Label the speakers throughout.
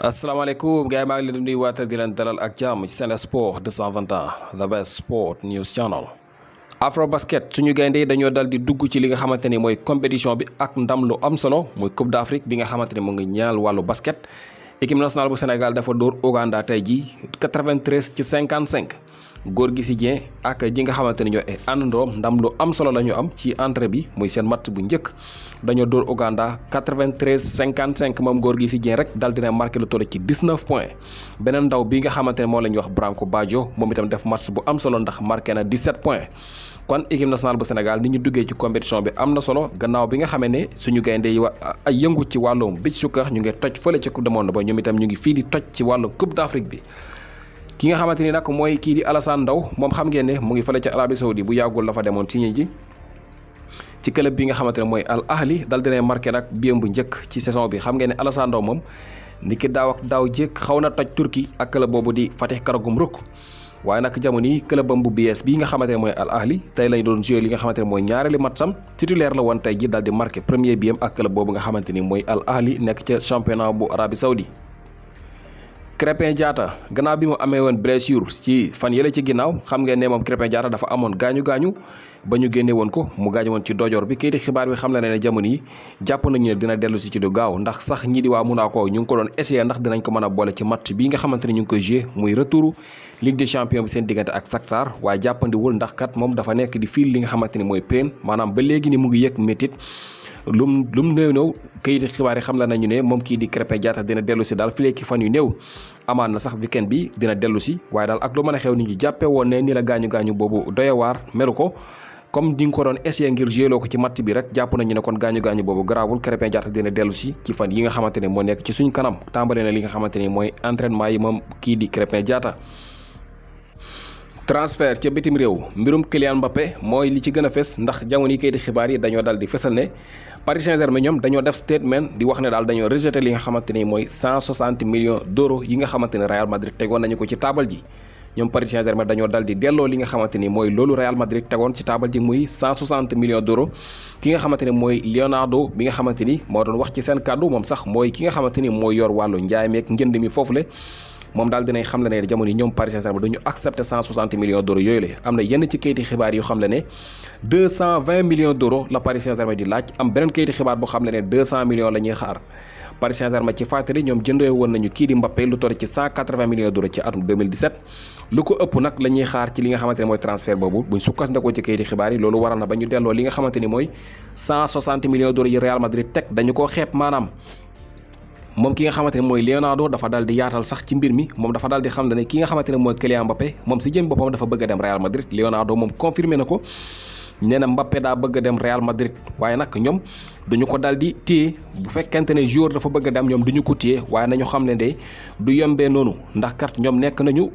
Speaker 1: asalaamaaleykum gars yi maa ngi leen di nuyuwaat di leen dalal ak jàmm ci Sen Sport 221 the best sport news channel. Afrobasket suñu gaynde yi dañoo dal di dugg ci li nga xamante ni mooy compétition bi ak ndam lu am solo muy Coupe d'Afrique bi nga xamante ni mu ngi ñaal wàllu basket. équipe nationale bu Sénégal dafa dóor Ouganda tey jii 93 ci 55. góor gi si Dieng ak ji nga xamante ni ñoo àndandoom ndam lu am solo la ñu am ci entrée bi muy seen match bu njëkk dañoo dóor Ouganda 93 55 moom góor gi si Dieng rek dal dina marqué lu toll ci 19 points beneen ndaw bi nga xamante ne moom la ñuy wax Branco Badio moom itam def match bu am solo ndax marqué na 17 points kon équipe nationale bu Sénégal ni ñu duggee ci compétition bi am na solo gannaaw bi nga xamee ne suñu gaynde yi ay yëngu ci wàllum beach soccer ñu ngi toj fële ci coupe du monde ba ñoom itam ñu ngi fii di toj ci wàllum coupe d'Afrique bi. ki nga xamante ni nag mooy kii di Alassane Ndao moom xam ngeen ne mu ngi fële ca Arabie Saoudi bu yàggul la fa demoon signé ji ci club bi nga xamante ne mooy Al Ahli dal dina marqué nag biyam bu njëkk ci saison bi xam ngeen ne Alassane Ndao moom ni ki daaw ak daaw jékk xaw na toj Turquie ak club boobu di Fatih Karagümrük waaye nag jamono yi clubam bu bees bii nga xamante ne mooy Al Ahli tey lañ doon joué li nga xamante ne mooy ñaareeli matcham titulaire la woon tey ji dal di marqué premier biyam ak club boobu nga xamante ni mooy Al Ahli nekk ca championnat bu Arabie Saoudi. Krépin Diatta gannaaw bi mu amee woon blessure ci fan yële ci ginnaaw xam ngeen ne moom Krépin Diatta dafa amoon gaañu ba ñu génne woon ko mu gaañu woon ci dojoor bi kayiti xibaar bi xam la ne jamono yi jàpp nañu ne dina dellu si ci du gaaw ndax sax ñi di waa Monaco ñu ngi ko doon essayer ndax dinañ ko mën a boole ci match bii nga xamante ne ñu ngi koy joué muy retour Ligue des champions bi seen diggante ak Shakhtar waaye jàppandiwul ndax kat moom dafa nekk di fiil li nga xamante ne mooy pain maanaam ba léegi ni mu ngi yëg métit lum néew kayiti xibaar yi xam la nañu ne moom kii di Krépin Diatta dina dellu si daal fileeki fan yu néew amaan na sax weekend bi dina dellu si waaye daal ak lu mën a xew nit ñi jàppee woon ne ni la gaañu boobu doyewaar melu ko comme di nga ko doon essayer ngir jéloo ko ci match bi rek jàpp nañu ne kon gaañu boobu garaawul Krépin Diatta dina dellu si ci fan yi nga xamante ne moo nekk ci suñ kanam tàmbale na li nga xamante ni mooy entraînement yi moom kii di Krépin Diatta. transfert ca bitim réew mbirum Kylian Mbappé mooy li ci gën a fës ndax jamono yi kayiti xibaar yi dañoo dal di fësal ne Paris Saint-Germain ñoom dañoo def statement di wax ne daal dañoo rejeté li nga xamante ni mooy 160 millions d'euros yi nga xamante ne Real Madrid tegoon nañu ko ci taabal ji ñoom Paris Saint-Germain dañoo dal di delloo li nga xamante ni mooy loolu Real Madrid tegoon ci taabal ji muy 160 millions d'euros ki nga xamante ne mooy Leonardo bi nga xamante ni moo doon wax ci seen kàddu moom sax mooy ki nga xamante ni mooy yor wàllu njaay meek njënd mi foofule moom daal dinañ xam le ne jamono yi ñoom Paris Saint-Germain dañu accepté 160 millions d'euros yooyu la am na yenn ci kayiti xibaar yu xam le ne 220 millions d'euros la Paris Saint-Germain di laaj am beneen kayiti xibaar boo xam le ne 200 millions la ñuy xaar Paris Saint-Germain ci fàttali ñoom jëndee woon nañu kii di Mbappé lu toll ci 180 millions d'euros ci atum 2017 lu ko ëpp nag la ñuy xaar ci li nga xamante ne mooy transfert boobu buñ sukkandikoo ci kayiti xibaar yi loolu waral na ba ñu delloo li nga xamante ni mooy 160 millions d'euros yi Real Madrid teg dañu koo xeeb maanaam moom ki nga xamante ne mooy Leonardo dafa daal di yaatal sax ci mbir mi moom dafa daal di xam ne ki nga xamante ne mooy Kylian Mbappé moom si jëm boppam dafa bëgg a dem Real Madrid Leonardo moom confirmé na ko nee na Mbappé daa bëgg a dem Real Madrid waaye nag ñoom duñu ko daal di téye bu fekkente ne joueur dafa bëgg a dem ñoom duñu ko téye waaye nañu xam ne de du yombee noonu ndax kat ñoom nekk nañu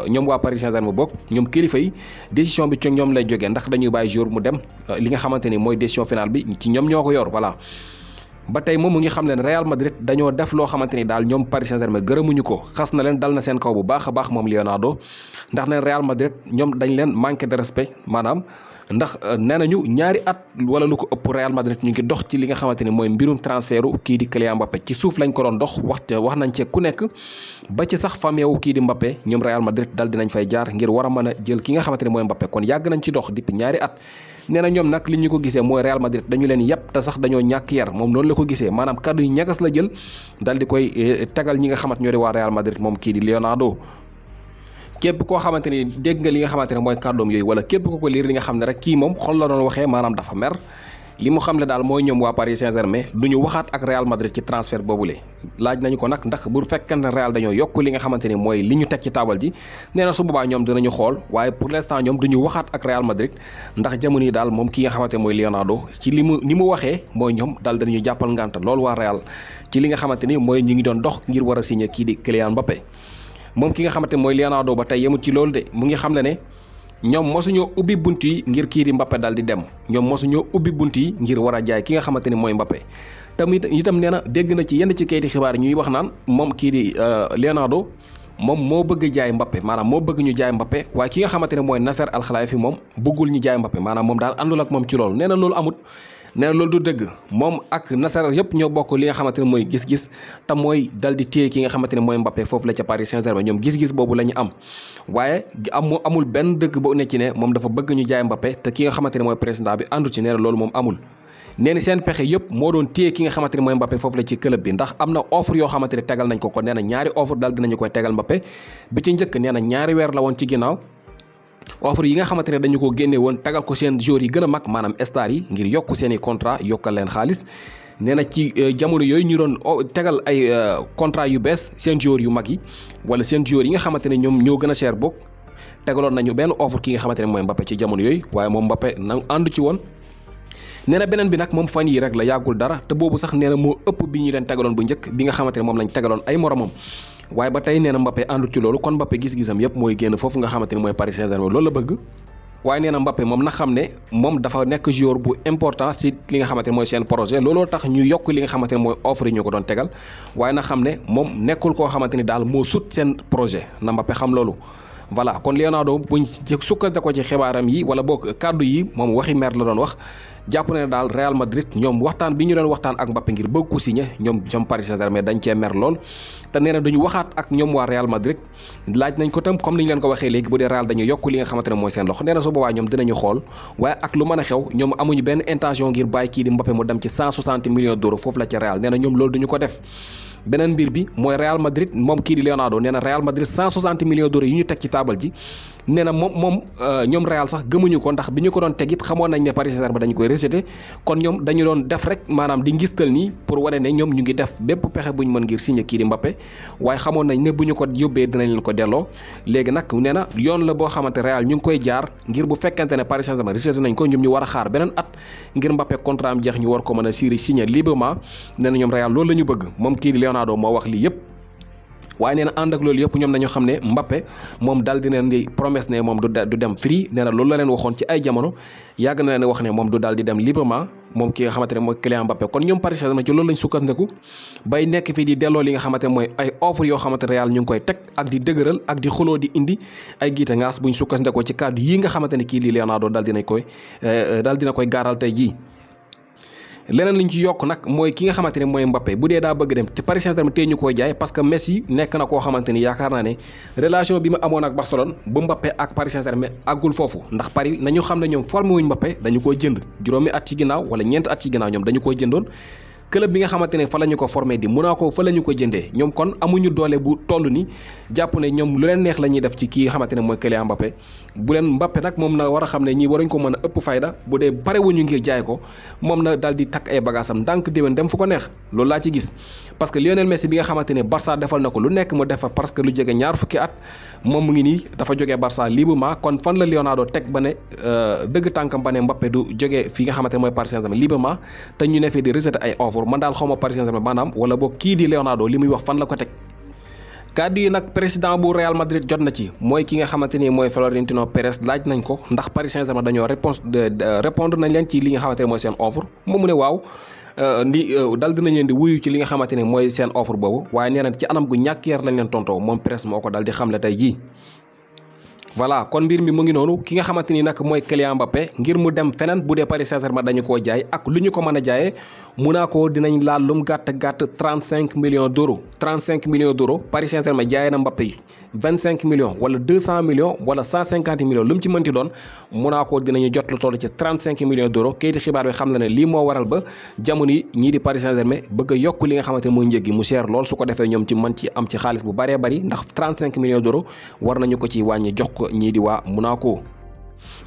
Speaker 1: ñoom waa Paris Saint-Germain bokk ñoom kilifa yi décision bi ci ñoom lay jógee ndax dañuy bàyyi joueur mu dem li nga xamante ni mooy décision finale bi ci ñoom ñoo ko yor voilà. ba tey moom mu ngi xam leen Real Madrid dañoo def loo xamante ni daal ñoom Paris Saint-Germain gërëmuñu ko xas na leen dal na seen kaw bu baax a baax moom Leonardo ndax ne Real Madrid ñoom dañ leen manqué de respect maanaam ndax nee nañu ñaari at wala lu ko ëpp Real Madrid ñu ngi dox ci li nga xamante ni mooy mbirum transferu kii di Kylian Mbappé ci suuf lañ ko doon dox wax nañ ci ku nekk ba ci sax famille wu kii di Mbappé ñoom Real Madrid dal dinañ fay jaar ngir war a mën a jël ki nga xamante ni mooy Mbappé kon yàgg nañ ci dox depuis ñaari at nee na ñoom nag li ñu ko gisee mooy Real Madrid dañu leen yàpp te sax dañoo ñàkk yar moom noonu la ko gisee maanaam kaddu yu ñagas la jël dal di koy tagal ñi nga xamante ñoo di waa Real Madrid moom kii di Leonardo képp koo xamante ni dégg nga li nga xamante ne mooy kàddoom yooyu wala képp ko liir li nga xam ne rek kii moom xol la doon waxee maanaam dafa mer li mu xam le daal mooy ñoom waa Paris Saint-Germain du ñu waxaat ak Real Madrid ci transfert boobule laaj nañu ko nag ndax bu fekkente ne Real dañoo yokk li nga xamante ni mooy li ñu teg ci taabal ji nee na su boobaa ñoom dinañu xool waaye pour l'instant ñoom du ñu waxaat ak Real Madrid ndax jamono yi daal moom ki nga xamante mooy Leonardo ci ni mu waxee mooy ñoom daal danañu jàppal ngànt loolu waa Real ci li nga xamante ni mooy ñu ngi doon dox ngir war a signé kii di Kylian Mbappé moom ki nga xamante mooy Leonardo ba tey yemut ci loolu de mu ngi xam ne ñoom mosuñoo ubbi bunt yi ngir kii di Mbappé daal di dem ñoom mosuñoo ubbi bunt yi ngir war a jaay ki nga xamante ni mooy Mbappé tamit itam nee na dégg na ci yenn ci kayiti xibaar ñuy wax naan moom kii di Leonardo moom moo bëgg jaay Mbappé maanaam moo bëgg ñu jaay Mbappé waaye ki nga xamante ne mooy Nasser Al Khelaifi moom bëggul ñu jaay Mbappé maanaam moom daal àndul ak moom ci loolu nee na loolu amut nee na loolu du dëgg moom ak Nasser yëpp ñoo bokk li nga xamante ne mooy gis-gis te mooy dal di téye ki nga xamante ne mooy Mbappé foofu la ca Paris Saint-Germain ñoom gis-gis boobu la ñu am waaye amul benn dëgg bu ne ci ne moom dafa bëgg ñu jaay Mbappé te ki nga xamante ne mooy président bi àndu ci nee na loolu moom amul. nee na seen pexe yëpp moo doon téye ki nga xamante ne mooy Mbappé foofu la ci club bi ndax am na offre yoo xamante ne tegal nañ ko kon nee na ñaari offre daal dinañu koy tegal Mbappé bi ci njëkk nee na ñaari weer la woon ci ginnaaw offre yi nga xamante ne dañu ko génne woon tegal ko seen joueurs yi gën a mag maanaam star yi ngir yokk seen i contrat yokkal leen xaalis nee na ci jamono yooyu ñu doon tegal ay contrat yu bees seen joueurs yu mag yi wala seen joueurs yi nga xamante ne ñoom ñoo gën a cher bokk tegaloon nañu benn offre ki nga xamante ne mooy Mbappé ci jamono yooyu waaye moom Mbappé na àndu ci woon. nee na beneen bi nag moom fan yi rek la yàggul dara te boobu sax nee na moo ëpp bi ñu leen tegaloon bu njëkk bi nga xamante ne moom lañ tegaloon ay moromam waaye ba tey nee na Mbappé àndul ci loolu kon Mbappé gis-gisam yëpp mooy génn foofu nga xamante ne mooy Paris Saint-Germain loolu la bëgg waaye nee na Mbappé moom na xam ne moom dafa nekk joueur bu important ci li nga xamante ne mooy seen projet looloo tax ñu yokk li nga xamante ne mooy offre yi ñu ko doon tegal waaye na xam ne moom nekkul koo xamante ni daal moo sut seen projet na Mbappé xam loolu voilà kon Leonardo buñ sukkandiku ci xibaaram yi wala boog kàddu yi moom waxi mer la doon wax jàpp ne daal Real Madrid ñoom waxtaan bi ñu doon waxtaan ak Mbappé ngir bëgg ko signé ñoom Paris Saint-Germain dañ cee mer lool te nee na duñu waxaat ak ñoom waa Real Madrid laaj nañ ko tam comme ni ñu leen ko waxee léegi bu dee Real dañu yokk li nga xamante ne mooy seen loxo nee na su boobaa ñoom dinañu xool waaye ak lu mën a xew ñoom amuñu benn intention ngir bàyyi kii di Mbappé mu dem ci 160 millions d'euros foofu la ci Real nee na ñoom loolu duñu ko def beneen mbir bi mooy Real Madrid moom kii di Leonardo nee na Real Madrid 160 millions d'euros yi ñu teg ci taabal ji nee na ñoom Real sax gëmuñu ko ndax bi ñu ko doon teg it xamoon nañ ne Paris Saint-Germain dañu koy rejeté kon ñoom dañu doon def rek maanaam di ngistal nii pour wane ne ñoom ñu ngi def bépp pexe bu ñu mën ngir signé kii di Mbappé waaye xamoon nañ ne bu ñu ko yóbbee dinañ leen ko delloo léegi nag nee na yoon la boo xamante Real ñu ngi koy jaar ngir bu fekkente ne Paris Saint-Germain rejeté nañ ko ñoom ñu war a xaar beneen at ngir Mbappé contrat am jeex ñu war ko mën a signé librement nee na ñoom Real loolu la ñu bëgg moom kii di Leonardo moo wax lii yëpp waaye nee na ànd ak loolu yëpp ñoom nañu xam ne Mbappé moom daal di leen di promesse ne moom du dem free nee na loolu la leen waxoon ci ay jamono yàgg na leen wax ne moom du daal di dem librement moom ki nga xamante ne mooy Kylian Mbappé kon ñoom Paris Saint-Germain ci loolu lañ sukkandiku bay nekk fii di delloo li nga xamante ne mooy ay offre yoo xamante Real ñu ngi koy teg ak di dëgëral ak di xuloo di indi ay giita ngaas buñ sukkandikoo ci kàddu yi nga xamante ne kii di Leonardo daal dina koy gaaral tey jii. leneen liñ ci yokk nag mooy ki nga xamante ne mooy Mbappé bu dee daa bëgg dem te Paris Saint-Germain tey ñu koy jaay parce que Messi nekk na koo xamante ni yaakaar naa ne relation bi mu amoon ak Barcelone bu Mbappé ak Paris Saint-Germain àggul foofu ndax Paris nañu xam ne ñoom formé wuñ Mbappé dañu koy jënd juróomi at ci ginnaaw wala ñeent at ci ginnaaw ñoom dañu koy jëndoon club bi nga xamante ne fa la ñu ko formé di Monaco fa la ñu ko jëndee ñoom kon amuñu doole bu toll ni jàpp ne ñoom lu leen neex la ñuy def ci kii nga xamante ne mooy Kylian Mbappé bu leen Mbappé nag moom na war a xam ne ñii waruñ ko mën a ëpp fayda bu dee pare wuñu ngir jaay ko moom na daal di takk ay bagaasam ndànk déwén dem fu ko neex loolu laa ci gis parce que Lionel Messi bi nga xamante ne Barça defal na ko lu nekk mu def fa parce que lu jege ñaar fukki at moom mu ngi nii dafa jógee Barça librement kon fan la Leonardo teg ba ne dëgg tànkam ba ne Mbappé du jógee fi nga xamante ne mooy Paris Saint-Germain librement te ñu ne fii di rejeté ay offre man daal xawma Paris Saint-Germain maanaam wala boog kii di Leonardo li muy wax fan la ko teg kàddu yi nag président bu Real Madrid jot na ci mooy ki nga xamante ni mooy Florentino Pérez laaj nañ ko ndax Paris Saint-Germain dañoo répondre nañ leen ci li nga xamante ne mooy seen offre moom mu ne waaw dal dinañ leen di wuyu ci li nga xamante ne mooy seen offre boobu waaye nee na ci anam gu ñàkk yar lañ leen tontoo moom Pérez moo ko dal di xamle tey jii. voilà kon mbir mi mu ngi noonu ki nga xamante ni nag mooy Kylian Mbappé ngir mu dem feneen bu dee Paris Saint-Germain dañu koo jaay ak lu ñu ko mën a jaayee Monaco dinañ laal lum gàtt 35 millions d'euros 35 millions d'euros Paris Saint-Germain jaayee na Mbappé yi 25 millions wala 200 millions wala 150 millions lu mu ci mënti doon Monaco dinañu jot lu toll ci 35 millions d'euros kayiti xibaar bi xam na ne lii moo waral ba jamono yi ñii di Paris Saint-Germain bëgg a yokk li nga xamante ne mooy njëg gi mu cher lool su ko defee ñoom ci mën ci am ci xaalis bu bëree bëri ndax 35 millions d'euros war nañu ko ci wàññi jox ko ñii di waa Monaco.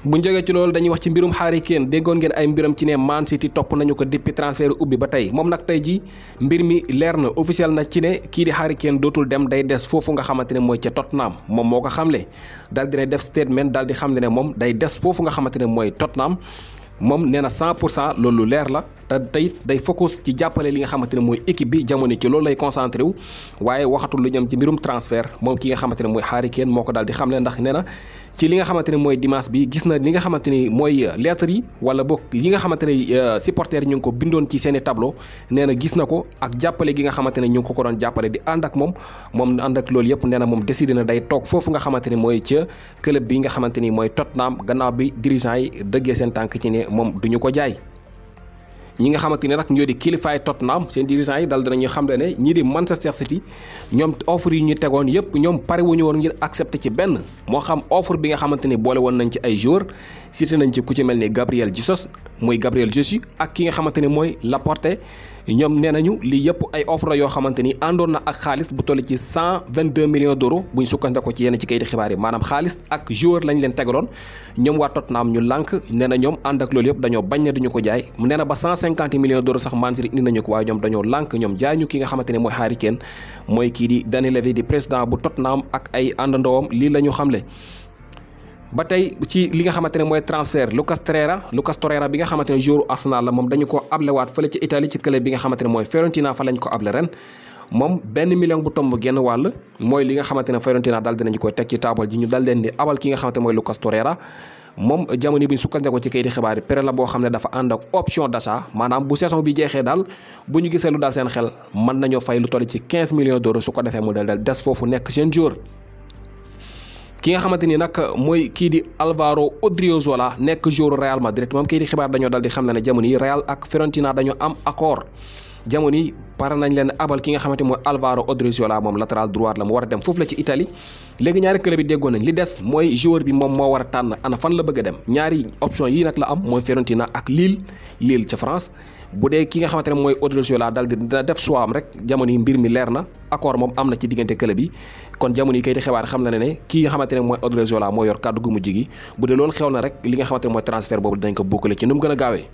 Speaker 1: bu jógee ci loolu dañuy wax ci mbirum Harry Kane déggoon ngeen ay mbiram ci ne Man City topp nañu ko depuis transfert ubbi ba tey moom nag tey ji mbir mi leer na officiel na ci ne kii di Harry Kane dootul dem day des foofu nga xamante ne mooy ca Tottenham moom moo ko xamle daal dina def statement daal di xamle ne moom day des foofu nga xamante ne mooy Tottenham moom nee na 100% loolu leer la te tey day focus ci jàppale li nga xamante ne mooy équipe bi jamono ci loolu lay concentré wu waaye waxatul lu jëm ci mbirum transfert moom ki nga xamante ne mooy Harry Kane moo ko daal di xamle ndax nee na ci li nga xamante ne mooy dimanche bi gis na li nga xamante ni mooy lettres yi wala boog yi nga xamante ne supporters yi ñu ngi ko bindoon ci seeni tableau nee na gis na ko ak jàppale gi nga xamante ne ñu ngi ko doon jàppale di ànd ak moom ànd ak loolu yëpp nee na moom décidé na day toog foofu nga xamante ni mooy ca club bi nga xamante ni mooy Tottenham gannaaw bi dirigeant yi dëggee seen tànk ci ne moom duñu ko jaay. ñi nga xamante ni nag ñoo di kilifaay Tottenham seen dirigeants yi dal dinañu xam ne ñii di Manchester City ñoom offre yi ñu tegoon yëpp ñoom pare wuñu woon ngir accepter ci benn moo xam offre bi nga xamante ni boole woon nañ ci ay joueurs cité nañ ci ku ci mel ni Gabriel Jesus ak ki nga xamante ni mooy Laporte ñoom nee nañu lii yëpp ay offre la yoo xamante ni àndoon na ak xaalis bu toll ci 122 millions d'euros buñ sukkandikoo ci yenn ci kayiti xibaar yi maanaam xaalis ak joueur lañ leen tegaloon ñoom waa Tottenham ñu lànk nee na ñoom ànd ak loolu yëpp dañoo bañ ne duñu ko jaay nee na ba 150 millions d'euros sax Man City indi nañu ko waaye ñoom dañoo lànk ñoom jaay ñu ki nga xamante ne mooy Harry Kane mooy kii di Dani Levy di président bu Tottenham ak ay àndandoowam lii la ñu xamle. ba tey ci li nga xamante ne mooy transfert Lucas Torreira bi nga xamante ne joueur Arsenal la moom dañu ko ablewaat fële ci Italie ci club bi nga xamante ne mooy Fiorentina fa lañ ko able ren moom 1 million bu tomb genn wàll mooy li nga xamante ne Fiorentina dal dinañu koy teg ci taabal ji ñu dal leen di abal ki nga xamante ne mooy Lucas Torreira moom jamono bi ñu sukkandikoo ci kayiti xibaar yi prêt la boo xam ne dafa ànd ak option d'achat maanaam bu saison bi jeexee daal bu ñu gisee lu daal seen xel mën nañoo fay lu toll ci 15 millions d'euros su ko defee mu dal des foofu nekk seen joueur. ki nga xamante ni nag mooy kii di Alvaro Odriozola nekk joueur Real Madrid moom kii di xibaar dañoo dal di xam ne ne jamono yi Real ak Fiorentina dañoo am accord jamono yi pare nañ leen abal ki nga xamante mooy Alvaro Odriozola moom latéral droit la mu war a dem foofu la ci Italie léegi ñaari club yi déggoon nañ li des mooy joueur bi moom moo war a tànn ana fan la bëgg a dem ñaari option yi nag la am mooy Fiorentina ak Lille ca France bu dee ki nga xamante ne mooy Odriozola dal di dina def choix am rek jamono yi mbir mi leer na accord moom am na ci diggante club yi kon jamono yi kay di xibaar xam na ne ki nga xamante ne mooy Odriozola moo yor kàddu gu mujj gi bu dee loolu xew na rek li nga xamante ne mooy transfert boobu dinañ ko boucler ci nu mu gën a gaawee